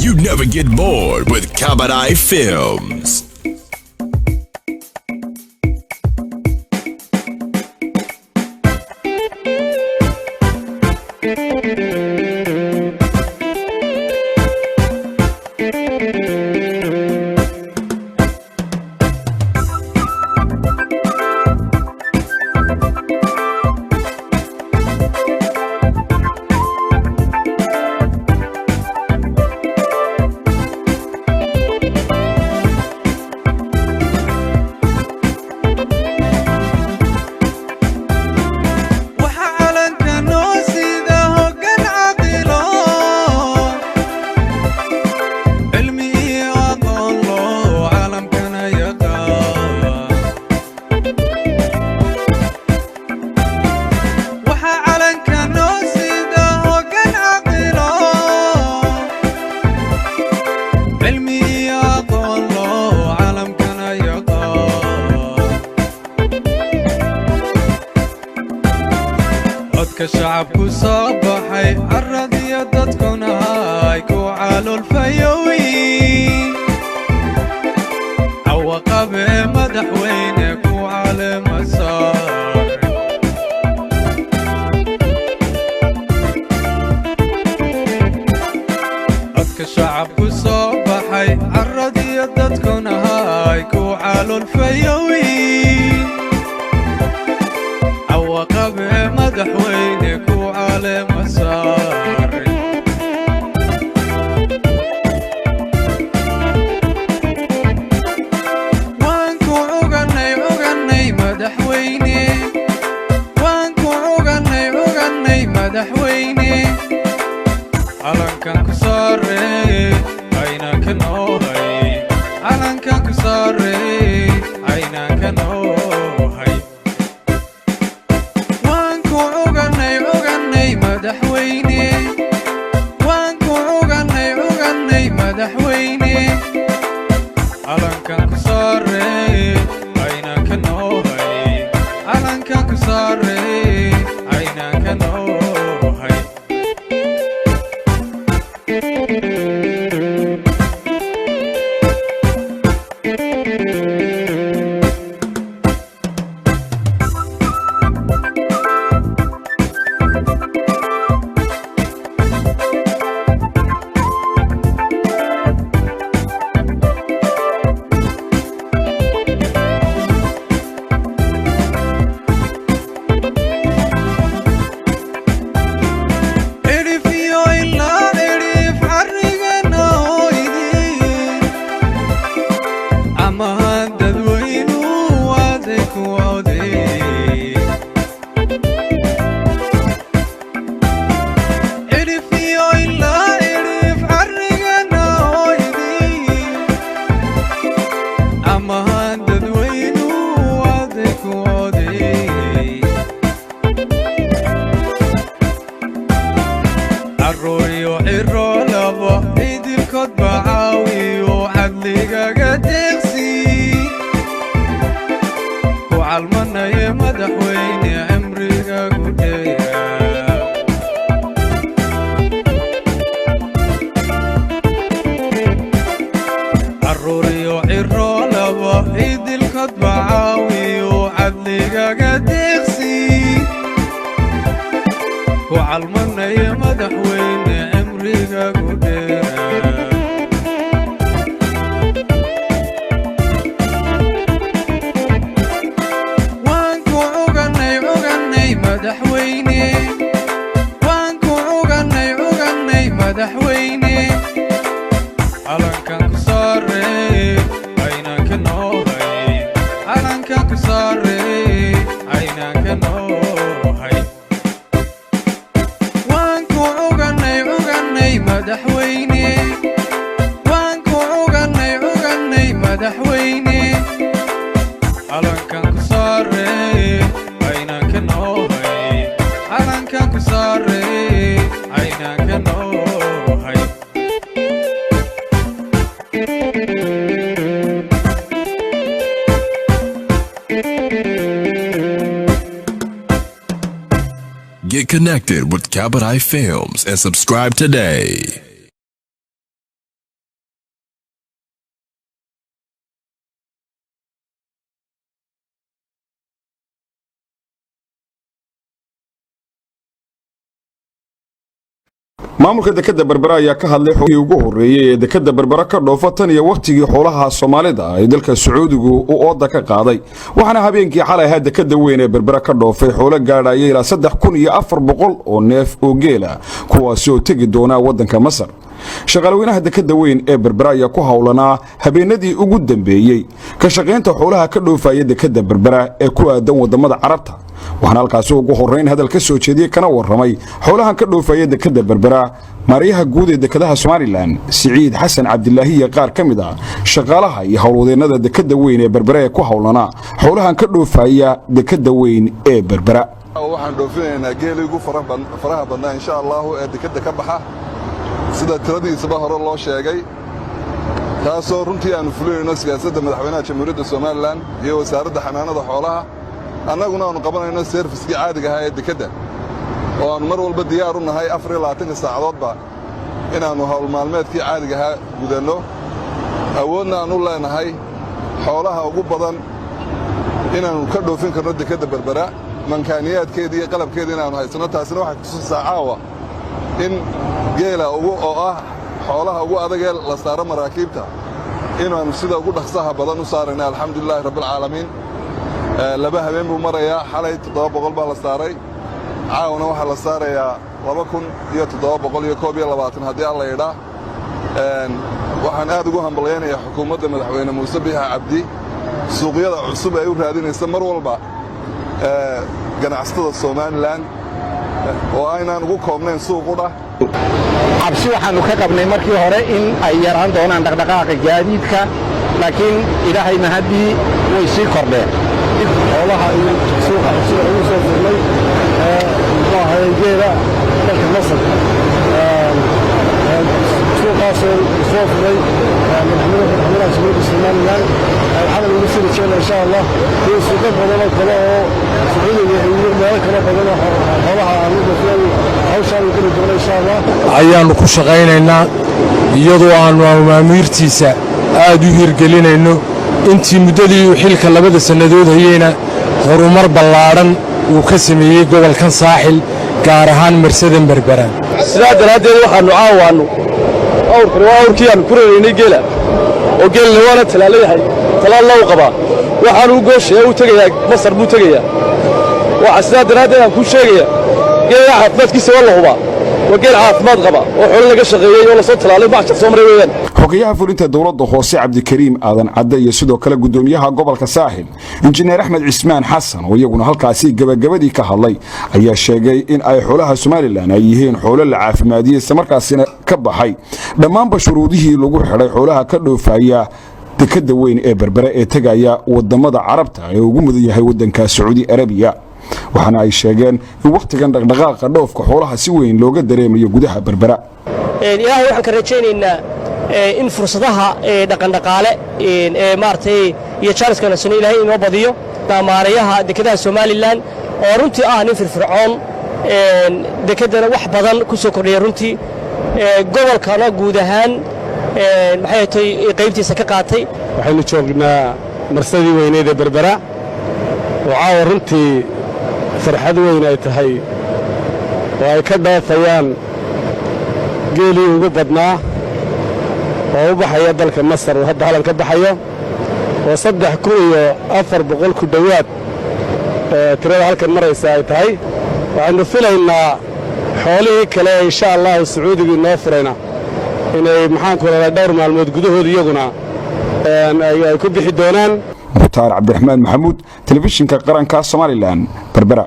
You never get bored with Kabadai Films. Waxa calanka noo sida hoggaan caaqilo, cilmi iyo aqoon loo caalamkana yaqaan. Waxa calanka noo sida hoggaan caaqilo, cilmi iyo aqoon loo caalamkana yaqaan. Codka shacabku soo baxay, caradiyo dadkuna ay ku caloolfayowi, cawaqabe madaxweyne ku caleemasaar. Codka shacabku soo baxay, caradiyo dadkuna ay ku caloolfayowi, cawaqabe madaxweyne ku caleemasaar. Waan ku cuganay, cuganay madaxweyne, waan ku cuganay, cuganay madaxweyne. Calankan ku saarey caynanka noohay, calankan ku saarey caynanka noohay. Waan ku cuganay, cuganay madaxweyne, waan ku cuganay, cuganay madaxweyne. Calankan ku saarey caynanka noohay, calankan ku saarey caynanka noohay. Cidhif iyo ilaa cidhif carrigana oo idin amahan dadweynu waaday ku oday. Cidhif iyo ilaa cidhif carrigana oo idin amahan dadweynu waaday ku oday. Carruur iyo ciro laba idilkood ba caawiyo cadligaga deeqsi ku calmanaya madaxweyne cimrigagu dheera. Carruur iyo ciro laba idilkood ba caawiyo cadligaga deeqsi ku calmanaya madaxweyne cimrigagu dheera. Waan ku cuganay, cuganay madaxweyne, waan ku cuganay, cuganay madaxweyne. Calankan ku saarey caynanka noohay, calankan ku saarey caynanka noohay. Waan ku cuganay, cuganay madaxweyne, waan ku cuganay, cuganay madaxweyne. Calankan ku saarey caynanka noohay, calankan ku saarey caynanka noohay. Get connected with Kabadai Films and subscribe today. Maamulka dekadda Berbera ayaa ka hadlay xoolihii ugu horreeyey ee dekadda Berbera ka dhoofa tan iyo wakhtigii xoolaha Soomaalida ay dalka Sacuudigu u ooda ka qaaday. Waxaana habeenkii xalay ahaa dekadda weyn ee Berbera ka dhoofay xoolo gaadhaya ilaa 3400 oo neef oo geela, kuwaasi oo tegi doona waddanka Masar. Shaqaalweynaha dekadda weyn ee Berbera ayaa ku howlanaa habeenadii ugu dambeeyey ka shaqaynta xoolaha ka dhoofaya dekadda Berbera ee ku aadan wadamada Carabta. Waxaana halkaasi ugu horrayn hadal ka soo jeediyey kana warramay xoolahan ka dhoofaya dekadda Berbera maarayaha guud ee dekadaha Somaliland, Siciid Xasan Cabdilaahi, iyo qaar ka mid ah shaqaalaha iyo howlwadeennada dekadda weyn ee Berbera ee ku howlanaa xoolahan ka dhoofaya dekadda weyn ee Berbera. Waxaan dhoofinaynaa geelii ugu faraha badnaa, insha Allahu, ee dekadda ka baxa, sida tiradiisaba hore loo sheegay, taasoo runtii aannu fulinayno siyaasadda madaxweynaha Jamhuuriyadda Somaliland iyo Wasaaradda Xanaanada Xoolaha, annaguna aannu qabanayno service-kii caadiga ahaa ee dekedda, oo aannu mar walba diyaar u nahay 24-ka saacadoodba inaannu hawl maalmeedkii caadiga ahaa gudanno, awoodna aannu leenahay xoolaha ugu badan inaannu ka dhoofin karno dekedda Berbera, mankaaniyaadkeedii iyo qalabkeedii inaannu haysanno. Taasina waxay kutusaysaa caawa in geela ugu oo ah xoolaha ugu adagee la saaro maraakiibta inaannu sida ugu dhaqsaha badan u saarayna. Alxamdulilaahi rabbilcaalamiin. 2 habeen buu marayaa. Xalay 700 baa la saaray, caawana waxaa la saarayaa 2721, haddii Alla idhaa. Waxaan aad ugu hambalyaynayaa xukuumadda Madaxweyne Muuse Biixi Cabdi suuqyada cusub ay u raadinaysa mar walba ganacsatada Somaliland, oo aynaan ugu koobnayn suuq u dhah. Cabsi waxaannu ka qabnay markii hore in ay yaraan doonaan dhaqdhaqaaqa gaadiidka, laakiin Ilaahay mahaddii way sii kordheen. Xoolaha iyo suuqa cusub ugu soo furnay, muxuu ahaye, geela dalka Masar, suuqaasoo soo furay madaxweynaha Jamhuuriyadda Somaliland. Waxaana lagu sii rajeynaa, insha Allah, iyo suuqyo badan oo kale oo Sacuudiga iyo meelo kale badan oo xoolaha aan u dhoofinay hawshaan u geli doono, insha Allah. Ayaannu ku shaqaynaynaa iyadoo aannu amaamiirtiisa aad u hirgelinayno. Intii muddadii uu xilka 2-da sannadood hayeyna horumar ballaadhan uu ka sameeyey gobolkan Saaxil, gaar ahaan marsadan Berbera. Sidaa daraaddeed waxaannu caawaannu awrkani waa awrkii aannu ku raraynay geela, oo geelna waana talaalayahay, talaalna u qabaa, waxaanu u gooshaya u tegayaa Masar buu tegayaa. Waxa sidaa daraaddeed aan kuu sheegaya, geela caafimaadkiisa waa la hubaa, waa geel caafimaad qaba oo xoolo laga shaqeeyey oo lasoo talaalay, macshar soo maray weeyaan. Xogayaha fulinta dowladda hoose, Cabdikariim Aadan Cadde, iyo sidoo kale gudoomiyaha gobolka Saaxil, Injineer Axmed Cismaan Xasan, oo iyaguna halkaasi gebagabadii ka hadlay, ayaa sheegay in ay xoolaha Somaliland ay yihiin xoolo la caafimaadiyey, islamarkaasina ka baxay dhammaanba shuruudihii lagu xidhay xoolaha ka dhoofaya dekadda weyn ee Berbere ee tegaya wadamada Carabta ee ugu mudan yahay waddanka Sacuudi Arabiya. Waxaana ay sheegeen in wakhtigan dhaqdhaqaaqa dhoofka xoolaha si weyn looga dareemayo gudaha Berbera. Ilaahay waxaan ka rajaynaynaa in fursadaha dhaqandhaqaale ee maaragtay iyo jaaniska nasano Ilaahay inoo badiyo. Maarayaha dekedaha Somaliland oo runtii ah nin firfircoon, dekeddana wax badan ku soo kordhiya, runtii gobolkana guud ahaan maxay tay qaybtiisa ka qaatay. Waxaynu joognaa marsadii weyneed ee Berbera, oo caawa runtii farxad weyn ay tahay oo ay ka dhoofayaan geelii ugu badnaa oo u baxaya dalka Masar, oo hadda halan ka baxayo, oo 3400 ku dhowaad tirada halkan maraysa ay tahay. Waxaynu filaynaa xoolihii kale, insha Allahu, Sacuudigii noo furayna inay, maxaanku rahdaa, dhowr maalmood gudahood iyaguna ay ku bixi doonaan. Mukhtaar Cabdiraxmaan Maxamuud, Telefishinka Qaranka Somaliland, Berbera.